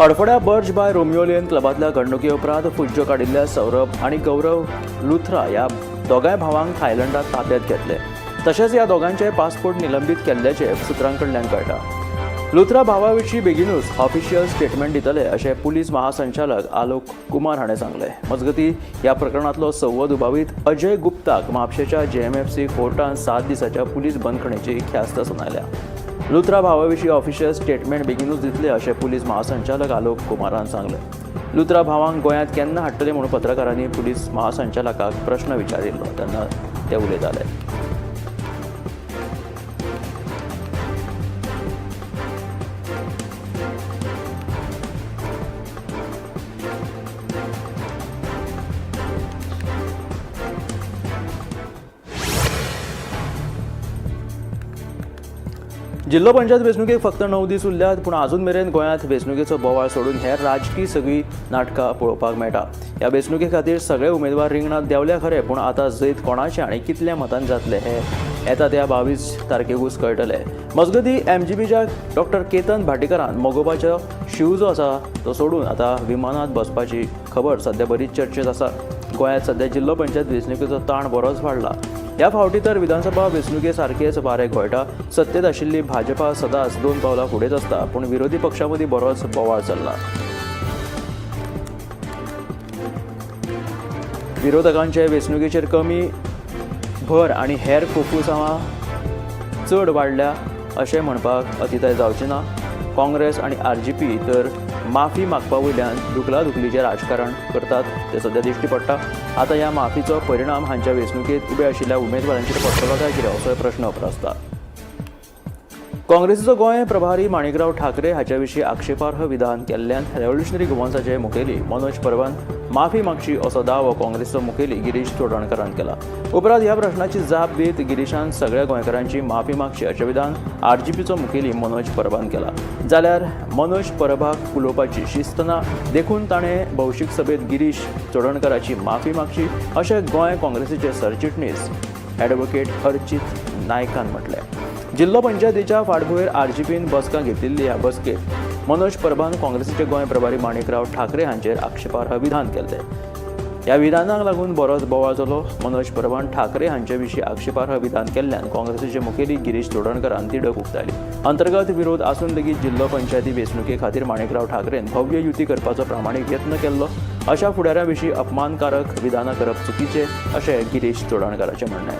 हडफड्या Burj by Romeo Lane क्लबांतल्या घडणुके उपरांत फुज्जो काडिल्ल्या सौरभ आनी गौरव लुथरा ह्या दोगांय भावांक थायलंडात ताब्यात घेतले. तशेंच ह्या दोगांचे पासपोर्ट निलंबीत केल्ल्याचे सुत्रां कडल्यान कळटा. लुथरा भावा विशीं बेगिनूच ऑफिशियल स्टेटमेंट दितले अशें पुलीस महासंचालक आलोक कुमार हाणें सांगलें. मजगतीं, ह्या प्रकरणांतलो सव्वो दुबावीत अजय गुप्ताक म्हापशेच्या जेएमएफसी कोर्टान 7 दिसाच्या पुलीस बंदखणीची ख्यास्त सुनायल्या. लुथरा भावा विशीं ऑफिशियल स्टेटमेंट बेगिनूच दितले अशें पुलीस महासंचालक आलोक कुमारान सांगलें. लुथरा भावांक गोंयांत केन्ना हाडटले म्हणून पत्रकारांनी पुलीस महासंचालकाक प्रश्न विचारिल्लो तेन्ना ते उलयताले. जिल्लो पंचायत वेंचणुकेक फक्त 9 दीस उरल्यात, पूण अजून मेरेन गोंयांत वेंचणुकेचो बोवाळ सोडून हेर राजकी सगळीं नाटकां पळोवपाक मेळटा. ह्या वेंचणुके खातीर सगळे उमेदवार रिंगणांत देंवल्या खरें, पूण आतां जैत कोणाचें आनी कितल्या मतान जातलें हें येता त्या 22 तारखेकूच कळटलें. मजगतीं, एमजीपीच्या डॉक्टर केतन भाटीकारान मगोपाचो शीव जो आसा तो सोडून आतां विमानांत बसपाची खबर सध्या बरीच चर्चेत आसा. गोंयांत सध्या जिल्लो पंचायत वेंचणुकेचो ताण बरोच वाडला. ह्या फावटी तर विधानसभा वेंचणुके सारकेच वारें घोळटा. सत्तेत आशिल्ली भाजपा सदांच 2 पावलां फुडेंच आसता, पूण विरोधी पक्षां मदीं बरोच बोवाळ चल्ला. विरोधकांचे वेंचणुकेचेर कमी भर आनी हेर कोफुसांवां चड वाडल्या अशें म्हणपाक अतिताय जावची ना. काँग्रेस आनी आरजीपी तर माफी मागपा वयल्यान धुकलाधुकलीचें राजकारण करतात तें सध्या दिश्टी पडटा. आतां ह्या माफीचो परिणाम हांच्या वेंचणुकेंत उबे आशिल्ल्या उमेदवारांचेर पडटलो काय कितें असोय प्रश्न उप्रासता. काँग्रेसीचो गोंय प्रभारी माणिकराव ठाकरे हाच्या विशीं आक्षेपार्ह विधान केल्ल्यान रेव्होल्युशनरी गोवन्साचे मुखेली मनोज परबान माफी मागची असो दावो काँग्रेसीचो मुखेली गिरीश चोडणकारान केला. उपरांत ह्या प्रश्नाची जाप दीत गिरीशान सगळ्या गोंयकारांची माफी मागची अशें विधान आरजीपीचो मुखेली मनोज परबान केला. जाल्यार मनोज परबाक उलोवपाची शिस्त ना, देखून ताणें भौशीक सभेंत गिरीश चोडणकाराची माफी मागची अशें गोंय काँग्रेसीचे सरचिटणीस ॲडव्होकेट हरचित नायकान म्हटलें. जिल्लो पंचायतीच्या फाटभुंयेर आरजीपीन बसका घेतिल्ली. ह्या बसकेत मनोज परबान काँग्रेसीचे गोंय प्रभारी माणिकराव ठाकरे हांचेर आक्षेपार्ह विधान केल्लें. ह्या विधानाक लागून बरोच बोवाळ जालो. मनोज परबान ठाकरे हांचे विशीं आक्षेपार्ह विधान केल्ल्यान काँग्रेसीचे मुखेली गिरीश चोडणकारान तिडक उक्तायली. अंतर्गत विरोध आसून लेगीत जिल्लो पंचायती वेंचणुके खातीर माणिकराव ठाकरेन भव्य युती करपाचो प्रामाणीक यत्न केल्लो. अशा फुडाऱ्यां विशीं अपमानकारक विधानां करप चुकीचें अशें गिरीश चोडणकाराचें म्हणणें.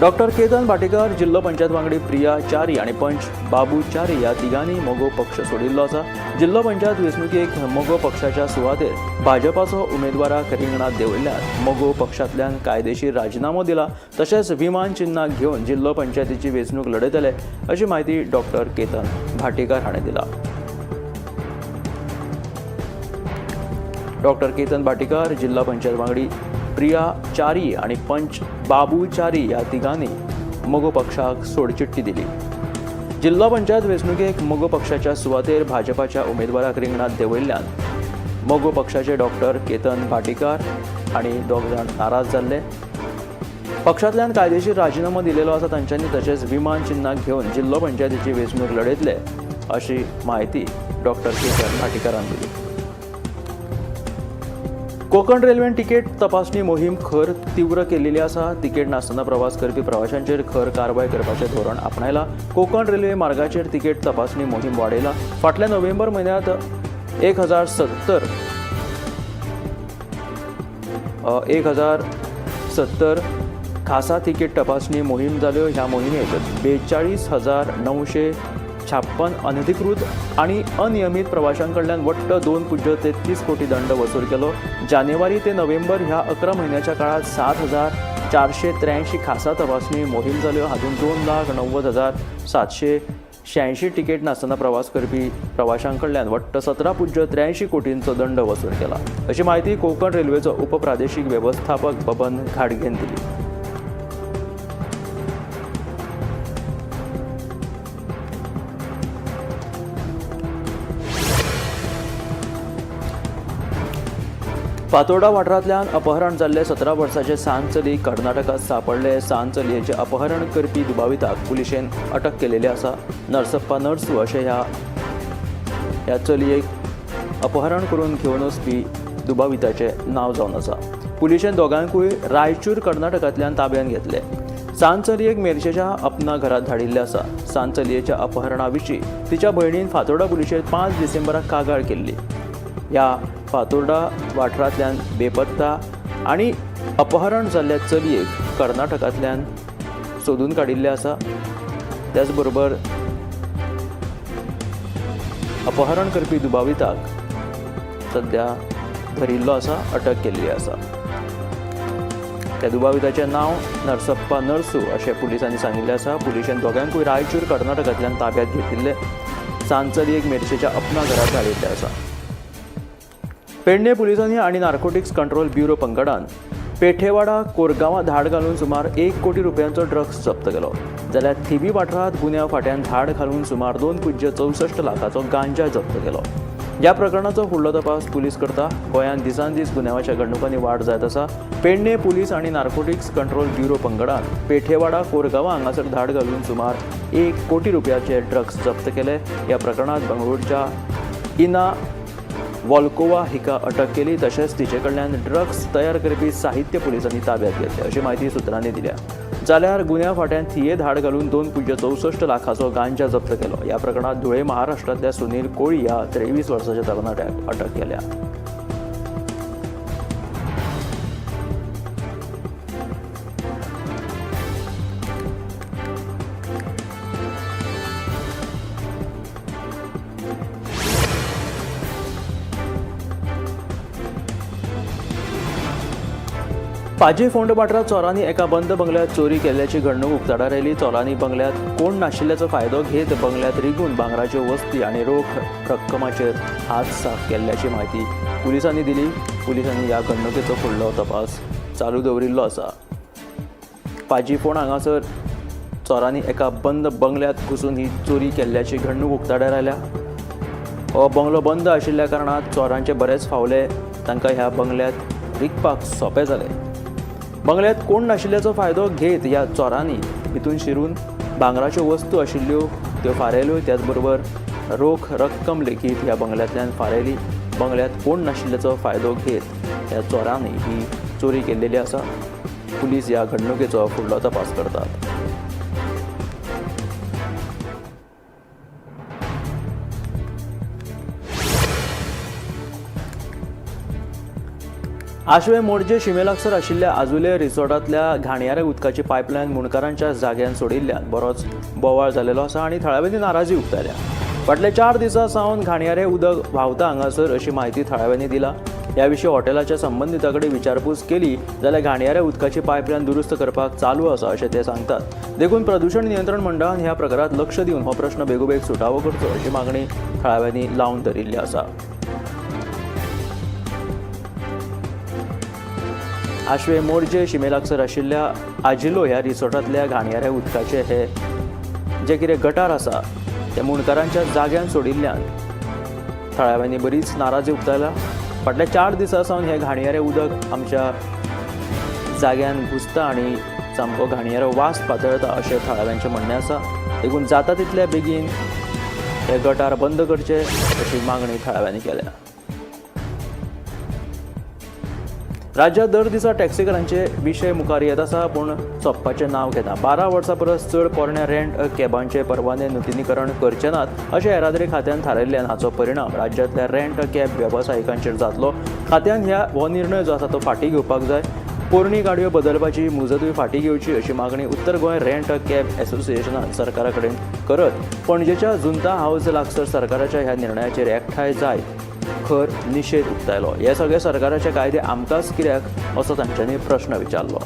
डॉक्टर केतन भाटीकार, जिल्लो पंचायत वांगडी प्रिया च्यारी आनी पंच बाबू च्यारी ह्या तिगांनी मगो पक्ष सोडिल्लो आसा. जिल्लो पंचायत वेंचणुकेक मगो पक्षाच्या सुवातेर भाजपाचो उमेदवाराक रिंगणांत देंवयल्ल्यान मगो पक्षांतल्यान कायदेशीर राजिनामो दिला. तशेंच विमान चिन्नाक घेवन जिल्लो पंचायतीची वेंचणूक लढयतले अशी म्हायती डॉक्टर केतन भाटीकार हाणें दिला. डॉक्टर केतन भाटीकार, जिल्हा पंचायत वांगडी प्रिया च्यारी आनी पंच बाबू च्यारी ह्या तिगांनी मगो पक्षाक सोडचिट्टी दिली. जिल्लो पंचायत वेंचणुकेक मगो पक्षाच्या सुवातेर भाजपाच्या उमेदवाराक रिंगणांत देंवयल्ल्यान मगो पक्षाचे डॉक्टर केतन भाटीकार आनी दोग जाण नाराज जाल्ले. पक्षांतल्यान कायदेशीर राजिनामो दिलेलो आसा तांच्यांनी. तशेंच विमान चिन्नाक घेवन जिल्लो पंचायतीची वेंचणूक लढयतले अशी म्हायती डॉक्टर केतन भाटीकारान दिली. कोकण रेल्वेन तिकेट तपासणी मोहीम खर तीव्र केलेली आसा. तिकेट नासतना प्रवास करपी प्रवाशांचेर खर कारवाय करपाचें धोरण आपणायला. कोकण रेल्वे मार्गाचेर तिकेट तपासणी मोहीम वाडयला. फाटल्या नोव्हेंबर म्हयन्यांत 1070 खासा तिकेट तपासणी मोहीम जाल्यो. ह्या मोहिमेत 42,956 अनधिकृत आनी अनियमीत प्रवाशां कडल्यान वट्ट 2.33 कोटी दंड वसूल केलो. जानेवारी ते नोव्हेंबर ह्या 11 म्हयन्याच्या काळात 7483 खासा तपासणी मोहीम जाल्यो. हातूंत 2,90,786 तिकेट नासतना प्रवास करपी प्रवाशां कडल्यान वट्ट 17.83 कोटींचो दंड वसूल केला अशी म्हायती कोकण रेल्वेचो उपप्रादेशीक वेवस्थापक बबन घाडगेन दिली. फातोर्डा वाठारांतल्यान अपहरण जाल्ले 17 वर्साचे सान चली कर्नाटकात सापडले. सान चलयेचे अपहरण करपी दुबाविताक पुलिशेन अटक केलेली आसा. नरसप्पा नरसू अशें ह्या चलयेक अपहरण करून घेवन वचपी दुबाविताचें नांव जावन आसा. पुलिशेन दोगांकूय रायचूर कर्नाटकांतल्यान ताब्यांत घेतले. सान चलयेक मेरशेच्या अपना घरांत धाडिल्लें आसा. सान चलयेच्या अपहरणा विशीं तिच्या भयणीन फातोर्डा पुलिशेंत 5 डिसेंबराक कागाळ केल्ली. ह्या फातोर्डा वाठारांतल्यान बेपत्ता आनी अपहरण जाल्ल्या चलयेक कर्नाटकांतल्यान सोदून काडिल्लें आसा. त्याचबरोबर अपहरण करपी दुबाविताक सद्या धरिल्लो आसा, अटक केल्ली आसा. त्या दुबाविताचें नांव नरसप्पा नरसू अशें पुलिसांनी सांगिल्लें आसा. पुलिशेन दोगांकूय रायचूर कर्नाटकांतल्यान ताब्यांत घेतिल्ले. सान चलयेक मेरशेच्या अपना घरांत धाडिल्लें आसा. पेडणे पुलिसांनी आनी नार्कोटिक्स कंट्रोल ब्युरो पंगडान पेठेवाडा कोरगांवां धाड घालून सुमार 1 कोटी रुपयांचो ड्रग्स जप्त केलो. जाल्यार थिवी वाठारांत गुन्यांव फांट्यान धाड घालून सुमार 2.64 लाखाचो गांजा जप्त केलो. ह्या प्रकरणाचो फुडलो तपास पुलीस करता. गोंयांत दिसान दीस गुन्यांवाच्या घडणुकांनी वाड जायत आसा. पेडणे पुलीस आनी नार्कोटिक्स कंट्रोल ब्युरो पंगडान पेठेवाडा कोरगांवां हांगासर धाड घालून सुमार 1 कोटी रुपयाचे ड्रग्स जप्त केले. ह्या प्रकरणांत बंगळुरूच्या इना वॉल्कोवा हिका अटक केली. तशेंच तिचे कडल्यान ड्रग्स तयार करपी साहित्य पुलिसांनी ताब्यात घेतले अशी म्हायती सुत्रांनी दिल्या. जाल्यार गुन्यांव फांट्यान थिये धाड घालून 2.64 लाखाचो गांजा जप्त केलो. ह्या प्रकरणांत धुळे महाराष्ट्रांतल्या सुनील कोळी ह्या 23 वर्साच्या तरणाट्याक अटक केल्या. पाजी फोंड वाठारांत चोरांनी एका बंद बंगल्यात चोरी केल्ल्याची घडणूक उक्ताडार आयली. चोरांनी बंगल्यात कोण नाशिल्ल्याचो फायदो घेत बंगल्यात रिगून भांगराच्यो वस्ती आनी रोख रक्कमाचेर हात साफ केल्ल्याची म्हायती पुलिसांनी दिली. पुलिसांनी ह्या घडणुकेचो फुडलो तपास चालू दवरिल्लो आसा. पाजी फोंड हांगासर चोरांनी एका बंद बंगल्यात घुसून ही चोरी केल्ल्याची घडणूक उक्ताडार आयल्या. हो बंगलो बंद आशिल्ल्या कारणान चोरांचे बरेच फावले तांकां ह्या बंगल्यात रिगपाक सोंपें जालें. बंगल्यात कोण नाशिल्ल्याचो फायदो घेत ह्या चोरांनी भितून शिरून भांगराच्यो वस्तू आशिल्ल्यो त्यो फारायल्यो. त्याचबरोबर रोख रक्कम लेगीत ह्या बंगल्यांतल्यान फारायली. बंगल्यात कोण नाशिल्ल्याचो फायदो घेत ह्या चोरांनी ही चोरी केल्लेली आसा. पुलीस ह्या घडणुकेचो फुडलो तपास करतात. आशवे मोडजे शिमे लागसर आशिल्ल्या आजुले रिसॉर्टांतल्या घाणयाऱ्या उदकाची पायपलायन मुंडकारांच्या जाग्यान सोडिल्ल्यान बरोच बोवाळ जालेलो आसा आनी थळाव्यांनी नाराजी उक्तायल्या. फाटल्या 4 दिसां सावन घाणयारें उदक व्हांवता हांगासर अशी म्हायती थळाव्यांनी दिला. ह्या विशीं हॉटेलाच्या संबंदिता कडेन विचारपूस केली जाल्यार घाणयाऱ्या उदकाची पायपलायन दुरुस्त करपाक चालू आसा अशें ते सांगतात. देखून प्रदूशण नियंत्रण मंडळान ह्या प्रकारांत लक्ष दिवन हो प्रश्न बेगोबेग सुटावो करचो अशी मागणी थळाव्यांनी लावन धरिल्ली आसा. आशवे मोरजे शिमे लागसर आशिल्ल्या आजिलो ह्या रिसॉर्टांतल्या घाणयाऱ्या उदकाचे हे जे कितें गटार आसा ते मुंडकारांच्या जाग्यान सोडिल्ल्यान थळाव्यांनी बरीच नाराजी उक्तायल्या. फाटल्या 4 दिसां सावन हें घाणयारें उदक आमच्या जाग्यान घुसता आनी सामको घाणयारो वास पातळता अशें थळाव्यांचें म्हणणें आसा. देखून जाता तितल्या बेगीन हे गटार बंद करचे अशी मागणी थळाव्यांनी केल्या. राज्यात दर दिसा टॅक्सीकारांचे विशय मुखार येत आसा, पूण सोंपपाचें नांव घेना. 12 वर्सां परस चड पोरण्या रेंट कॅबांचे परवाने नुतनीकरण करचे नात अशें येरादारी खात्यान थारायल्ल्यान हाचो परिणाम राज्यांतल्या रेंट कॅब वेवसायिकांचेर जातलो. खात्यान हो निर्णय जो आसा तो फाटीं घेवपाक जाय. पोरणी गाडयो बदलपाची मुजतूय फाटीं घेवची अशी मागणी उत्तर गोंय रेंट कॅब एसोसिएशनान सरकारा कडेन करत पणजेच्या जुंता हावज लागसर सरकाराच्या ह्या निर्णयाचेर एकठांय जायत खर निशेध उक्तायलो. हे सगळे सरकाराचे कायदे आमकांच कित्याक असो तांच्यांनी प्रश्न विचारलो.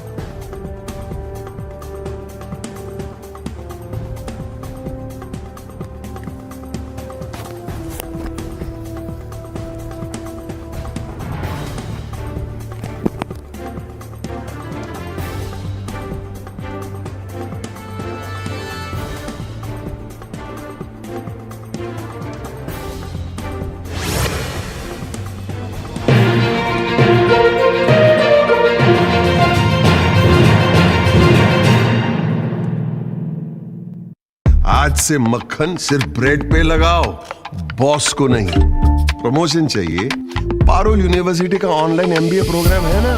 से मक्खन सिर्फ ब्रेड पे लगाओ, बॉस को नहीं। प्रमोशन चाहिए? पारुल यूनिवर्सिटी का ऑनलाइन एमबीए प्रोग्राम है ना।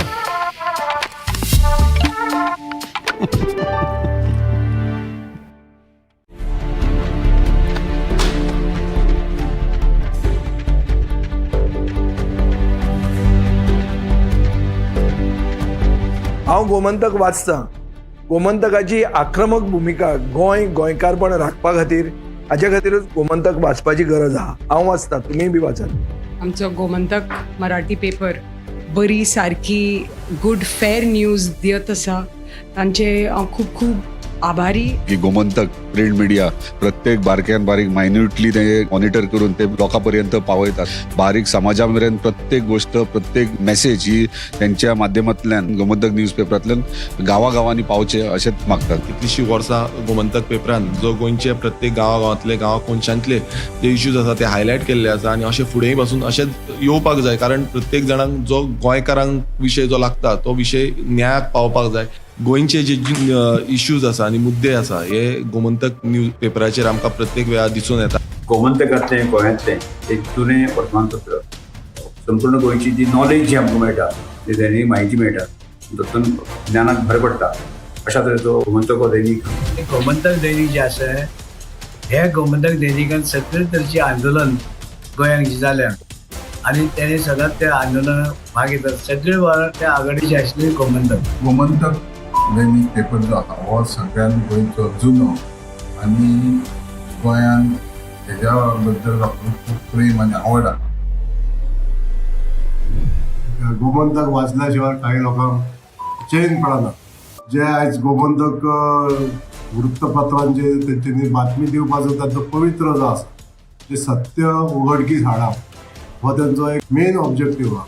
हांव गोमंतक वाचतां. गोमंतकाची आक्रमक भुमिका गोंय गोंयकारपण राखपा खातीर, हाच्या खातीरूच गोमंतक वाचपाची गरज आहा. हांव वाचतां, तुमीय बी वाचात. आमचो गोमंतक मराठी पेपर बरी सारकी गुड फेर न्यूज दियत आसा, तांचे हांव खूब खूब आभारी. की गोमंतक प्रिंट मिडिया प्रत्येक बारक्यान बारीक मायन्युटली ते मॉनिटर करून ते लोकां पर्यंत पावयतात. बारीक समाजा मेरेन प्रत्येक गोष्ट, प्रत्येक मेसेज ही त्यांच्या माध्यमांतल्यान गोमंतक न्यूज पेपरांतल्यान गांवागांवांनी पावचे अशेंच मागतात. कितलीशीं वर्सां गोमंतक पेपरान जो गोंयचे प्रत्येक गांवागांवांतले, गांवा कोनशांतले जे इश्यूज आसा ते हायलायट केल्ले आसा आनी अशें फुडेंय पासून अशेंच येवपाक जाय, कारण प्रत्येक जाणांक जो गोंयकारांक विशय जो लागता तो विशय न्यायाक पावपाक जाय. गोंयचे जे इश्यूज आसा आनी मुद्दे आसा हे गोमंतक न्यूज पेपराचेर आमकां प्रत्येक वेळार दिसून येता. गोमंतकांतलें गोंयांतलें एक जुनें वर्तमानपत्र. संपूर्ण गोंयची जी नॉलेज जी आमकां मेळटा, जी दैनीक म्हायती मेळटा, तातूंत ज्ञानाक भर पडटा. अशा तरेचो गोमंतक हो दैनीक. गोमंतक दैनीक जें आसा, हे गोमंतक दैनिकान सगळे तरेचें आंदोलन गोंयांत जें जाल्या आनी तेणे सदांच त्या आंदोलनाक भाग घेतात. सगळे वेळार त्या आघाडीचे आशिल्ले गोमंतक. गोमंतक दैनीक पेपर जो आसा हो सगळ्यान गोंयचो जुनो आनी गोंयान हेज्या बद्दल लोकांक खूब प्रेम आनी आवड आसा. गोमंतक वाचल्या शिवाय काही लोकांक चैन पडना. जे आयज गोमंतक वृत्तपत्रांचे तेंच्यांनी बातमी दिवपाचो तांचो पवित्र जो आसा, जे सत्य उघडकीस हाडप हो तेंचो एक मेन ऑब्जेक्टीव आहा.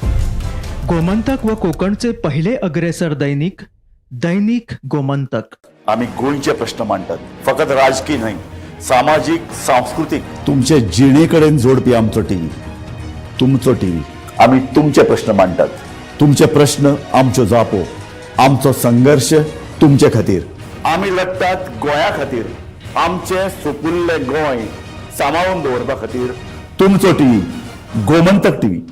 गोमंतक व कोकणचे पहिले अग्रेसर दैनिक, दैनिक गोमंतक. आमी गोंयचे प्रश्न मांडटात, फकत राजकी न्हय, सामाजीक, सांस्कृतीक, तुमचे जिणे कडेन जोडपी आमचो टीव्ही, तुमचो टीव्ही. आमी तुमचे प्रश्न मांडटात, तुमचे प्रश्न आमच्यो जापो, आमचो संघर्श तुमचे खातीर. आमी लडटात गोंया खातीर, आमचें सुपुल्लें गोंय सांबाळून दवरपा खातीर. तुमचो टीव्ही, गोमंतक टीव्ही.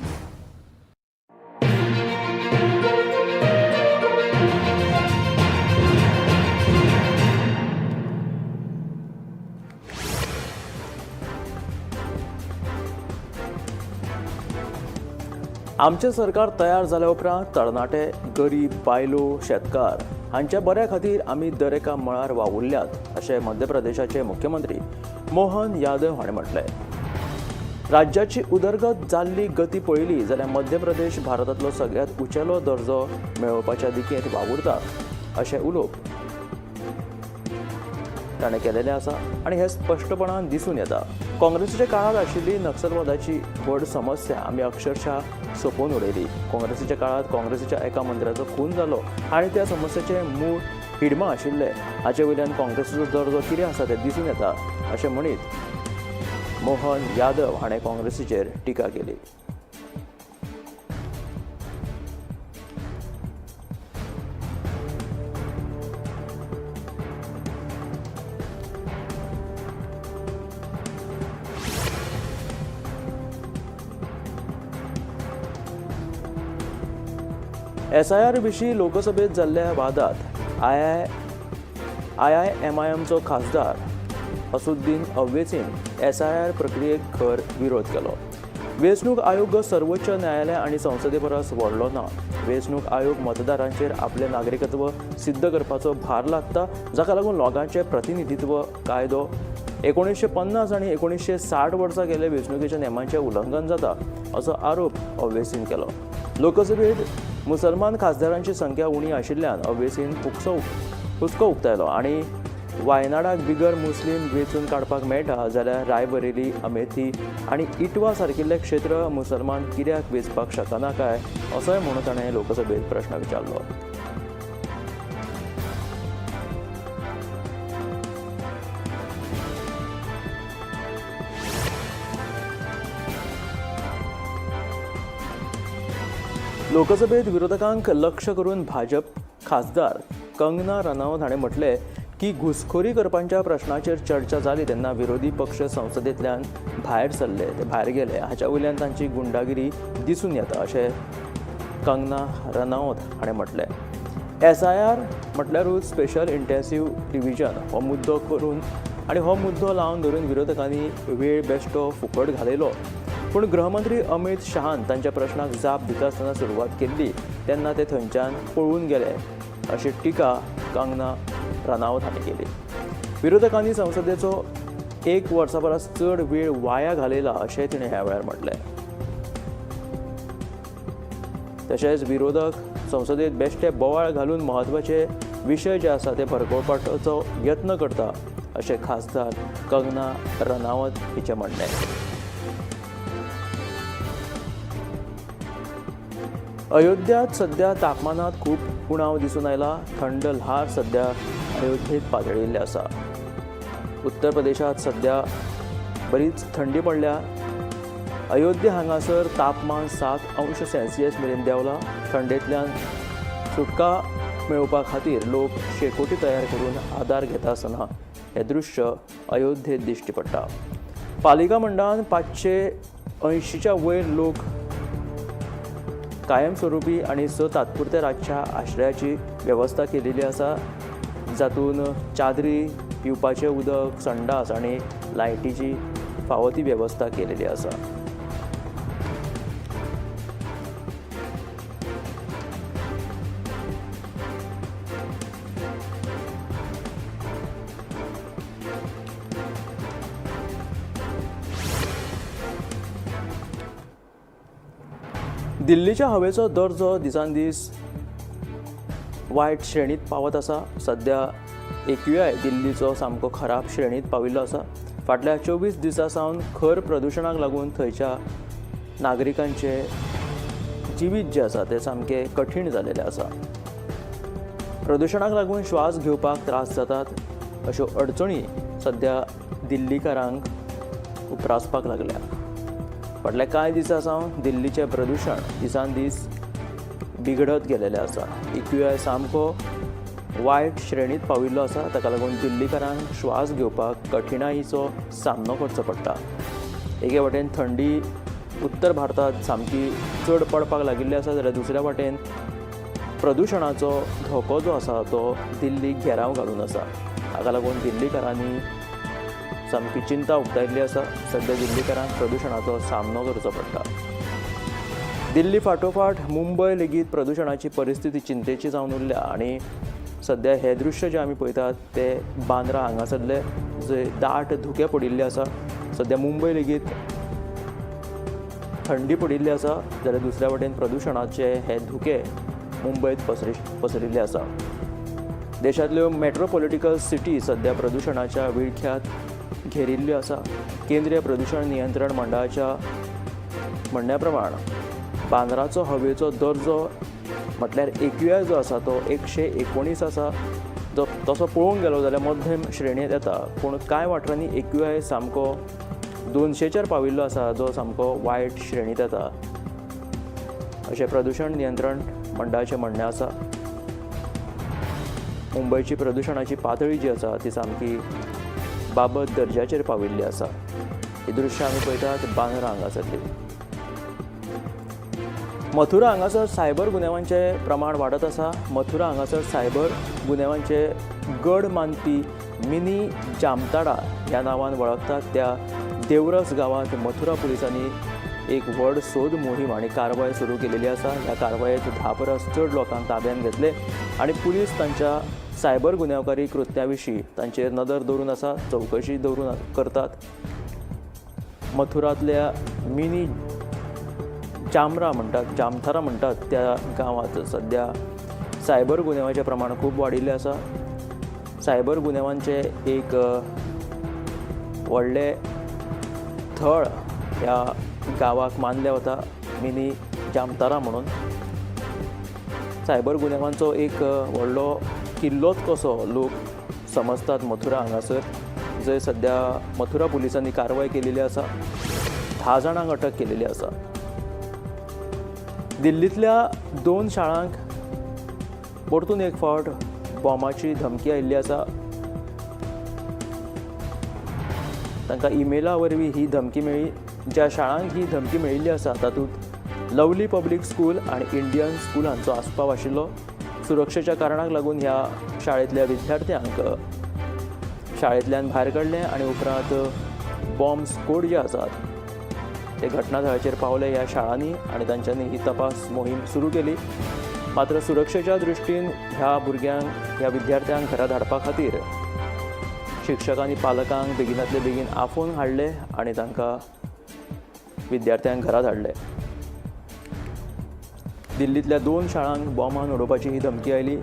आमचें सरकार तयार जाल्या उपरांत तरणाटे, गरीब, बायलो, शेतकार हांच्या बऱ्या खातीर आमी दर एका मळार वावुरल्यात अशें मध्य प्रदेशाचे मुख्यमंत्री मोहन यादव हाणें म्हटलें. राज्याची उदरगत जाल्ली गती पळयली जाल्यार मध्य प्रदेश भारतांतलो सगळ्यांत उंचेलो दर्जो मेळोवपाच्या दिकेन वावुरता अशें उलोवप ताणें केलेलें आसा आनी हें स्पश्टपणान दिसून येता. काँग्रेसीच्या काळांत आशिल्ली नक्षलवादाची व्हड समस्या आमी अक्षरशः सोंपोवन उडयली. काँग्रेसीच्या काळांत काँग्रेसीच्या एका मंत्र्याचो खून जालो आनी त्या समस्येचें मूळ हिडमा आशिल्लें. हाचे वयल्यान काँग्रेसीचो दर्जो कितें आसा तें दिसून येता अशें म्हणीत मोहन यादव हाणें काँग्रेसीचेर टिका केली. एसआयआर विशीं लोकसभेत जाल्ल्या वादात आयआयएमआयएमचो खासदार असुद्दीन ओवेसीन एसआयआर प्रक्रियेक खर विरोध केलो. वेंचणूक आयोग सर्वोच्च न्यायालय आनी संसदे परस व्हडलो ना. वेंचणूक आयोग मतदारांचेर आपलें नागरिकत्व सिद्ध करपाचो भार लागता, जाका लागून लोकांचें प्रतिनिधित्व कायदो 1950 आनी 1960 वर्सा केल्ले वेंचणुकेच्या नेमांचें उल्लंघन जाता असो आरोप ओवेसीन केलो. लोकसभेत मुसलमान खासदारांची संख्या उणी आशिल्ल्यान ओवेसीन हुस्को उक्तायलो आनी वायनाडाक बिगर मुस्लीम वेंचून काडपाक मेळटा जाल्यार रायबरेली, अमेथी आनी इटवा सारकिल्ले क्षेत्र मुसलमान कित्याक वेंचपाक शकना काय असोय म्हणून ताणें लोकसभेत प्रश्न विचारलो. लोकसभेत विरोधकांक लक्ष करून भाजप खासदार कंगना रनावत हाणें म्हटलें की घुसखोरी करपाच्या प्रश्नाचेर चर्चा जाली तेन्ना विरोधी पक्ष संसदेंतल्यान भायर सरले, ते भायर गेले. हाच्या वयल्यान तांची गुंडागिरी दिसून येता अशें कंगना रनौत हाणें म्हटलें. SIR म्हटल्यारूच स्पेशल इंटेन्सीव रिविजन हो मुद्दो करून आनी हो मुद्दो लावन धरून विरोधकांनी वेळ बेश्टो फुकट घालयलो. पूण गृहमंत्री अमीत शहान तांच्या प्रश्नाक जाप दिता आसतना सुरवात केल्ली तेन्ना ते थंयच्यान पळून गेले अशी टिका कंगना रनौत हांणी केली. विरोधकांनी संसदेचो 1 वर्सा परस चड वेळ वाया घालयला अशें तिणें ह्या वेळार म्हटलें. तशेंच विरोधक संसदेत बेश्टे बोवाळ घालून म्हत्वाचे विशय जे आसा ते भरकोवपाचो यत्न करता अशें खासदार कंगना रनौत हिचें म्हणणें. अयोध्यांत सध्या तापमानांत खूब उणाव दिसून आयला. थंड ल्हार सध्या अयोध्येंत पातळिल्लें आसा. उत्तर प्रदेशांत सध्या बरीच थंडी पडल्या. अयोध्या हांगासर तापमान 7 अंश सेल्सियस मेरेन देंवला. थंडेंतल्यान सुटका मेळोवपा खातीर लोक शेकोटी तयार करून आदार घेता आसतना हें दृश्य अयोध्येंत दिश्टी पडटा. पालिका मंडळान 580च्या वयर लोक कायमस्वरूपी आनी 6 तात्पुरत्या रातच्या आश्रयाची वेवस्था केलेली आसा, जातून चादरी, पिवपाचें उदक, संडास आनी लायटीची फावो ती वेवस्था केलेली आसा. दिल्लीच्या हवेचो दर्जो दिसान दीस वायट श्रेणीत पावत आसा. सध्या AQI दिल्लीचो सामको खराब श्रेणीत पाविल्लो आसा. फाटल्या 24 दिसां सावन खर प्रदुशणाक लागून थंयच्या नागरिकांचे जिवीत जें आसा तें सामकें कठीण जालेलें आसा. प्रदुशणाक लागून श्वास घेवपाक त्रास जातात अश्यो अडचणी सध्या दिल्लीकारांक उप्रासपाक लागल्या. फाटल्या कांय दिसां सावन दिल्लीचें प्रदुशण दिसान दीस बिगडत गेलेलें आसा. AQI सामको वायट श्रेणीत पाविल्लो आसा. ताका लागून दिल्लीकारांक श्वास घेवपाक कठिणाईचो सामनो करचो पडटा. एके वटेन थंडी उत्तर भारतांत सामकी चड पडपाक लागिल्ली आसा जाल्यार दुसऱ्या वटेन प्रदुशणाचो धोको जो आसा तो दिल्लीक घेराव घालून आसा. हाका लागून दिल्लीकारांनी सामकी चिंता उक्तायल्ली आसा. सध्या दिल्लीकारांक प्रदुशणाचो सामनो करचो पडटा. दिल्ली फाटोफाट मुंबय लेगीत प्रदुशणाची परिस्थिती चिंतेची जावन उरल्या आनी सध्या हे दृश्य जे आमी पळयतात ते बांद्रा हांगासरले जे दाट धुकें पडिल्लें आसा. सध्या मुंबय लेगीत थंडी पडिल्ली आसा जाल्यार दुसऱ्या वटेन प्रदुशणाचे हे धुके मुंबयत पसरिल्ले आसा. देशांतल्यो मेट्रोपॉलिटिकल सिटी सध्या प्रदुशणाच्या विळख्यांत घेरिल्ल्यो आसा. केंद्रीय प्रदुशण नियंत्रण मंडळाच्या म्हणण्या प्रमाण बांद्राचो हवेचो दर्जो म्हटल्यार AQI जो आसा तो 119 आसा. जो तसो पळोवंक गेलो जाल्यार मध्यम श्रेणींत येता, पूण कांय वाठारांनी AQI सामको 200चेर पाविल्लो आसा, जो सामको वायट श्रेणींत येता अशें प्रदुशण नियंत्रण मंडळाचें म्हणणें आसा. मुंबयची प्रदुशणाची पातळी जी आसा ती सामकी बाबत दर्जाचेर पाविल्ली आसा. ही दृश्य आमी पळयतात बांद्रा हांगासरली. मथुरा हांगासर सायबर गुन्यांवांचें प्रमाण वाडत आसा. मथुरा हांगासर सायबर गुन्यांवांचे गड मानपी मिनी जामताडा ह्या नांवान वळखतात त्या देवरस गांवांत मथुरा पुलिसांनी एक व्हड सोद मोहीम आनी कारवाय सुरू केलेली आसा. ह्या कारवायेत 10 परस चड लोकांक ताब्यांत घेतले आनी पुलीस तांच्या सायबर गुन्यांवकारी कृत्या विशीं तांचेर नदर दवरून आसा, चवकशी दवरून करतात. मथुरांतल्या मिनी जामरा म्हणटात, जामथारा म्हणटात त्या गांवांत सध्या सायबर गुन्यांवाचें प्रमाण खूब वाडिल्लें आसा. सायबर गुन्यांवांचें एक व्हडलें थळ ह्या गांवाक मानलें वता, मिनी जामतारा म्हणून. सायबर गुन्यांवांचो एक व्हडलो किल्लोच कसो लोक समजतात मथुरा हांगासर, जंय सध्या मथुरा पुलिसांनी कारवाय केलेली आसा. 10 जाणांक अटक केलेली आसा. दिल्लींतल्या 2 शाळांक परतून एक फावट बॉमाची धमकी आयिल्ली आसा. तांकां इमेला वरवीं ही धमकी मेळ्ळी. ज्या शाळांक ही धमकी मेळिल्ली आसा तातूंत लवली पब्लीक स्कूल आनी इंडियन स्कूल हांचो आस्पाव आशिल्लो. सुरक्षेच्या कारणाक लागून ह्या शाळेंतल्या विद्यार्थ्यांक शाळेंतल्यान भायर काडले आनी उपरांत बॉम्ब स्कोड जे आसात ते घटनाथळाचेर पावले ह्या शाळांनी आनी तांच्यांनी ही तपास मोहीम सुरू केली. मात्र सुरक्षेच्या दृश्टीन ह्या भुरग्यांक, ह्या विद्यार्थ्यांक घरा धाडपा खातीर शिक्षकांनी पालकांक बेगिनातले बेगीन आफोवन हाडले आनी तांकां विद्यार्थ्यांक घरा धाडले. दिल्लींतल्या 2 शाळांक बॉम्बान उडोवपाची ही धमकी आयली.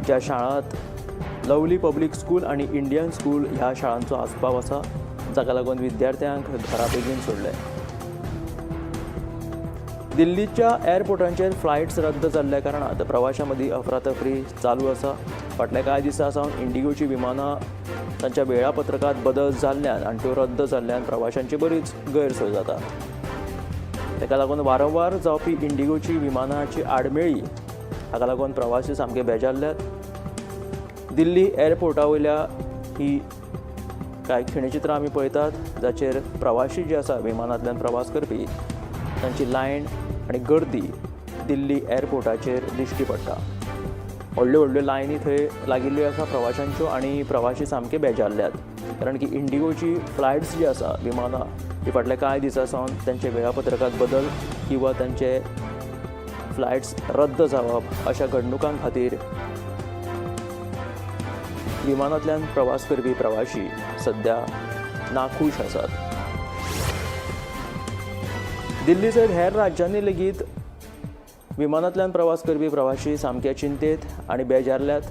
ज्या शाळांत लवली पब्लीक स्कूल आनी इंडियन स्कूल ह्या शाळांचो आस्पाव आसा, जाका लागून विद्यार्थ्यांक घरा बेगीन सोडले. दिल्लीच्या एअरपोर्टांचेर फ्लायट्स रद्द जाल्ल्या कारणान प्रवाशां मदीं अफरातफरी चालू आसा. फाटल्या कांय दिसां सावन इंडिगोची विमानां तांच्या वेळापत्रकांत बदल जाल्ल्यान आनी त्यो रद्द जाल्ल्यान प्रवाशांची बरीच गैरसोय जाता. ताका लागून वारंवार जावपी इंडिगोची विमानाची आडमेळी हाका लागून प्रवासी सामके बेजारल्यात. दिल्ली एअरपोर्टा वयल्या ही कांय खिणचित्रां आमी पळयतात, जाचेर प्रवासी जे आसा विमानांतल्यान प्रवास करपी तांची लायन आनी गर्दी दिल्ली एअरपोर्टाचेर दिश्टी पडटा. व्हडल्यो व्हडल्यो लायनी थंय लागिल्ल्यो आसा प्रवाशांच्यो आनी प्रवासी सामके बेजारल्यात, कारण की इंडिगोची फ्लायट्स जी आसा विमानां ती फाटल्या कांय दिसां सावन तांच्या वेळापत्रकांत बदल किंवा तांचे फ्लायट्स रद्द जावप अशा घडणुकां खातीर विमानांतल्यान प्रवास करपी प्रवाशी सद्या नाखूश आसात. दिल्ली सयत हेर राज्यांनी लेगीत विमानांतल्यान प्रवास करपी प्रवाशी सामके चिंतेत आनी बेजारल्यात.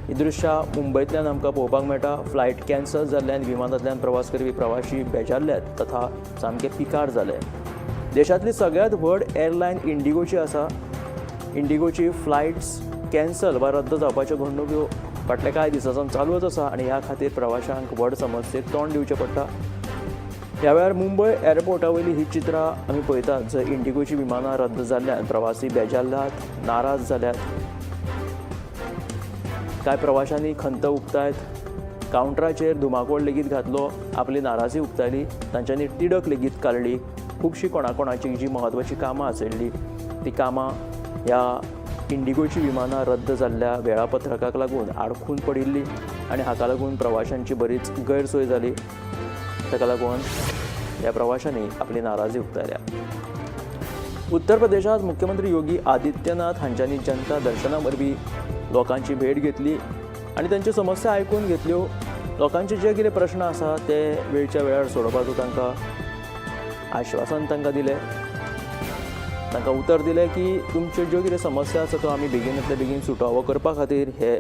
ही दृश्यां मुंबयंतल्यान आमकां पळोवपाक मेळटा. फ्लायट कॅन्सल जाल्ल्यान विमानांतल्यान प्रवास करपी प्रवाशी बेजारल्यात तथा सामके पिकार जाले. देशांतली सगळ्यांत व्हड एअरलायन इंडिगोची आसा. इंडिगोची फ्लायट्स कॅन्सल वा रद्द जावपाच्यो घडणुक्यो फाटल्या कांय दिसां सावन चालूच आसा आनी ह्या खातीर प्रवाशांक व्हड समस्येक तोंड दिवचें पडटा. ह्या वेळार मुंबय एअरपोर्टा वयली ही चित्रां आमी पळयतात, जंय इंडिगोची विमानां रद्द जाल्ल्यान प्रवासी बेजारल्यात, नाराज जाल्यात. कांय प्रवाशांनी खंत उक्तायत कावंटराचेर धुमाकूळ लेगीत घातलो, आपली नाराजी उक्तायली, तांच्यांनी तिडक लेगीत काडली. खुबशीं कोणाकोणाची जी म्हत्वाची कामां आशिल्लीं ती कामां ह्या इंडिगोची विमानां रद्द जाल्ल्या वेळापत्रकाक लागून आडखून पडिल्ली आनी हाका लागून प्रवाशांची बरीच गैरसोय जाली. ताका लागून ह्या प्रवाशांनी आपली नाराजी उक्तायल्या. उत्तर प्रदेशांत मुख्यमंत्री योगी आदित्यनाथ हांच्यांनी जनता दर्शना वरवीं लोकांची भेट घेतली आनी तांच्यो समस्या आयकून घेतल्यो. लोकांचे जे कितें प्रश्न आसा ते वेळच्या वेळार सोडोवपाचो तांकां आश्वासन तांकां दिलें. तांकां उतर दिलें की तुमच्यो ज्यो कितें समस्या आसा त्यो आमी बेगीनांतले बेगीन सुटावो करपा खातीर हे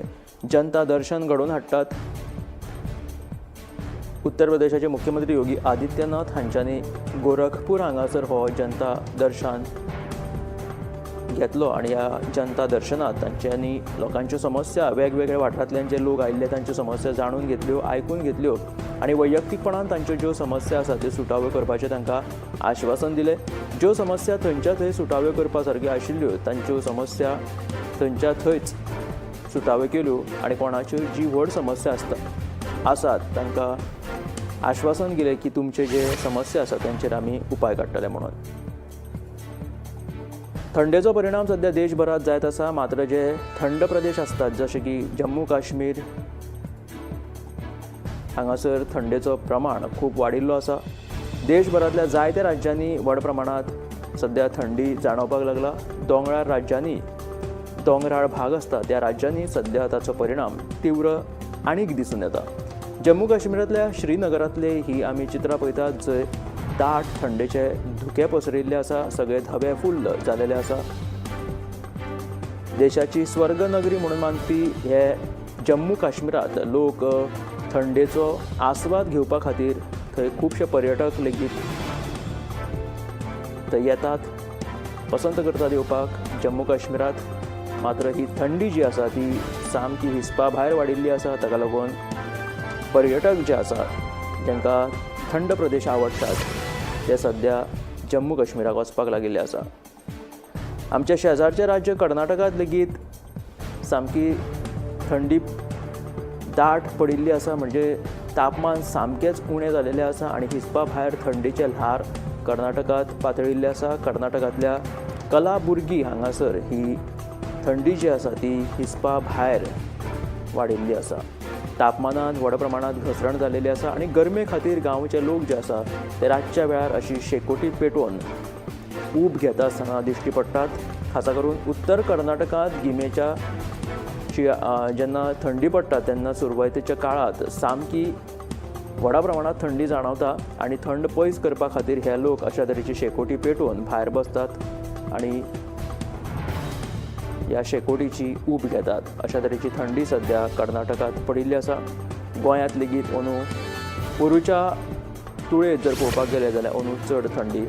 जनता दर्शन घडोवन हाडटात. उत्तर प्रदेशाचे मुख्यमंत्री योगी आदित्यनाथ हांच्यांनी गोरखपूर हांगासर हो जनता दर्शन घेतलो आनी ह्या जनता दर्शनांत तांच्यांनी लोकांच्यो समस्या, वेगवेगळ्या वाठारांतल्यान जे लोक आयिल्ले तांच्यो समस्या जाणून घेतल्यो, आयकून घेतल्यो आनी वैयक्तीकपणान तांच्यो ज्यो समस्या आसा त्यो सुटाव्यो करपाचें तांकां आश्वासन दिलें. ज्यो समस्या थंयच्या थंय सुटाव्यो करपा सारक्यो आशिल्ल्यो तांच्यो समस्या थंयच्या थंयच सुटाव्यो केल्यो आनी कोणाच्यो जी व्हड समस्या आसता आसात तांकां आश्वासन दिलें की तुमचे जे समस्या आसा तांचेर आमी उपाय काडटले म्हणून. थंडेचो परिणाम सद्या देशभरांत जायत आसा. मात्र जे थंड प्रदेश आसतात जशे की जम्मू काश्मीर हांगासर थंडेचो प्रमाण खूब वाडिल्लो आसा. देशभरांतल्या जायत्या राज्यांनी व्हड प्रमाणांत सद्या थंडी जाणवपाक लागला. दोंगराळ राज्यांनी, दोंगराळ भाग आसता त्या राज्यांनी सद्या ताचो परिणाम तीव्र आनीक दिसून येता. जम्मू काश्मीरांतल्या श्रीनगरांतले ही आमी चित्रां पळयतात, जंय दाट थंडेचे धुके पसरिल्ले आसा, सगळे धवे फुल्ल जालेले आसा. देशाची स्वर्गनगरी म्हणून मानपी हे जम्मू काश्मीरांत लोक थंडेचो आस्वाद घेवपा खातीर थंय खुबशे पर्यटक लेगीत थंय येतात, पसंत करतात येवपाक जम्मू काश्मीरांत. मात्र ही थंडी जी आसा ती सामकी हिसपा भायर वाडिल्ली आसा. ताका लागून पर्यटक जे आसात, जांकां थंड प्रदेश आवडटात, ते सद्या जम्मू काश्मीराक वचपाक लागिल्ले आसा. आमच्या शेजारचें राज्य कर्नाटकांत लेगीत सामकी थंडी दाट पडिल्ली आसा, म्हणजे तापमान सामकेंच उणें जालेलें आसा आनी हिसपा भायर थंडेचें ल्हार कर्नाटकांत पातळिल्लें आसा. कर्नाटकांतल्या कलाबुर्गी हांगासर ही थंडी जी आसा ती हिसपा भायर वाडिल्ली आसा. तापमानांत व्हड प्रमाणांत घसरण जालेली आसा आनी गरमे खातीर गांवचे लोक जे आसा ते रातच्या वेळार अशी शेकोटी पेटोवन ऊब घेता आसतना दिश्टी पडटात. खासा करून उत्तर कर्नाटकांत गिमेच्या जेन्ना थंडी पडटा तेन्ना सुरवातेच्या काळांत सामकी व्हडा प्रमाणांत थंडी जाणवता आनी थंड पयस करपा खातीर हे लोक अशा तरेची शेकोटी पेटोवन भायर बसतात आनी ह्या शेकोटीची ऊब घेतात. अशा तरेची थंडी सद्या कर्नाटकांत पडिल्ली आसा. गोंयांत लेगीत अंदू पोरूच्या तुळेंत जर पळोवपाक गेले जाल्यार अंदू चड थंडी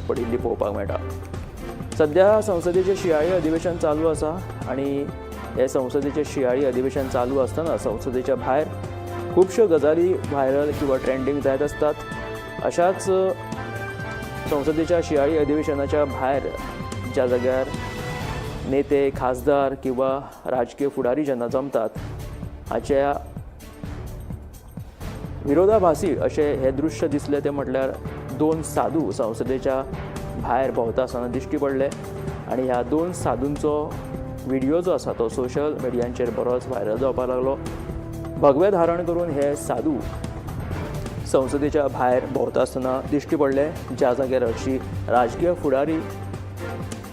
पडिल्ली पळोवपाक मेळटा. सद्या संसदेचें शिंयाळी अधिवेशन चालू आसा आनी हे संसदेचें शिंयाळी अधिवेशन चालू आसतना संसदेच्या भायर खुबश्यो गजाली व्हायरल किंवा ट्रेंडींग जायत आसतात. अशाच संसदेच्या शिंयाळी अधिवेशनाच्या भायर ज्या जाग्यार नेते, खासदार किंवा राजकीय फुडारी जेन्ना जमतात हाच्या विरोधाभासी अशें हें दृश्य दिसलें तें म्हटल्यार दोन साधू संसदेच्या भायर भोंवता आसतना दिश्टी पडले आनी ह्या दोन साधूंचो व्हिडियो जो आसा तो सोशल मिडियांचेर बरोच व्हायरल जावपाक लागलो. भगवे धारण करून हे साधू संसदेच्या भायर भोंवता आसतना दिश्टी पडले, ज्या जाग्यार अशी राजकीय फुडारी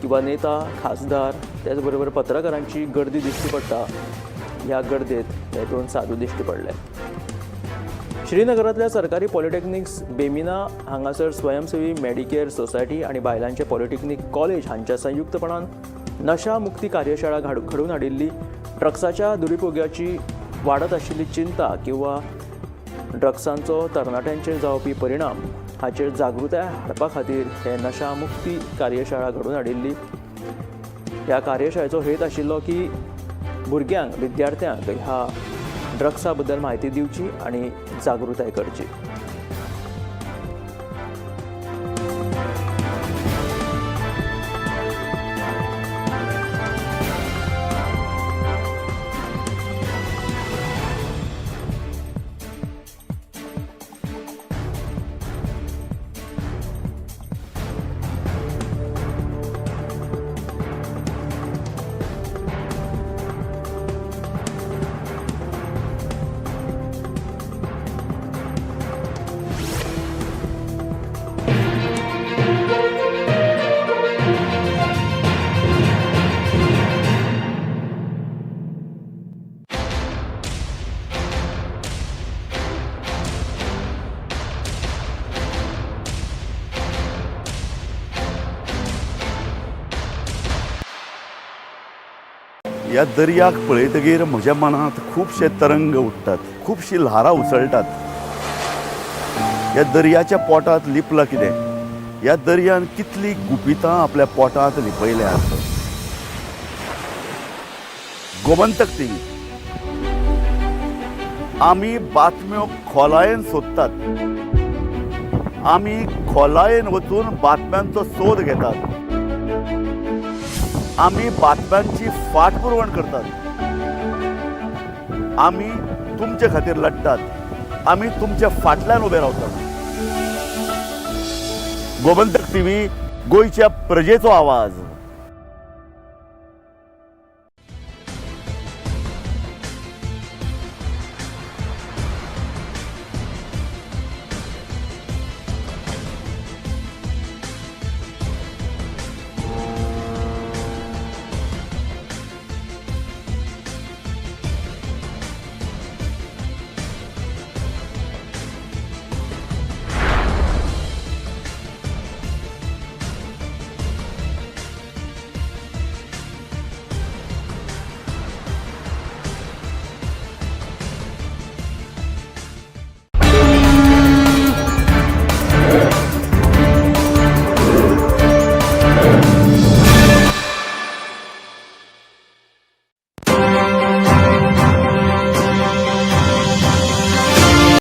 किंवा नेता, खासदार, त्याच बरोबर पत्रकारांची गर्दी दिश्टी पडटा. ह्या गर्देत हे दोन साधू दिश्टी पडले. श्रीनगरांतल्या सरकारी पॉलिटेक्निक्स बेमिना हांगासर स्वयंसेवी मेडिकेअर सोसायटी आनी बायलांचे पॉलिटेक्निक कॉलेज हांच्या संयुक्तपणान नशा मुक्ती कार्यशाळा घडोवन हाडिल्ली. ड्रग्साच्या दुरुपयोगाची वाडत आशिल्ली चिंता किंवा ड्रग्सांचो तरणाट्यांचेर जावपी परिणाम हाचेर जागृताय हाडपा खातीर हे नशा मुक्ती कार्यशाळा घडोवन हाडिल्ली. ह्या कार्यशाळेचो हेत आशिल्लो की भुरग्यांक, विद्यार्थ्यांक ह्या ड्रग्सा बद्दल म्हायती दिवची आनी जागृताय करची. ह्या दर्याक पळयतगीर म्हज्या मनांत खुबशे तरंग उठ्ठात, खुबशीं ल्हारां उसळटात. ह्या दर्याच्या पोटांत लिपलां कितें? ह्या दर्यान कितलीं गुपितां आपल्या पोटांत लिपयल्यात. गोमंतक टीव्ही, आमी बातम्यो खोलायेन सोदतात, आमी खोलायेन वचून बातम्यांचो सोद घेतात, आमी बातम्यांची फाटपुरवण करतात, आमी तुमचे खातीर लढटात, आमी तुमच्या फाटल्यान उबे रावतात. गोमंतक टीव्ही, गोंयच्या प्रजेचो आवाज.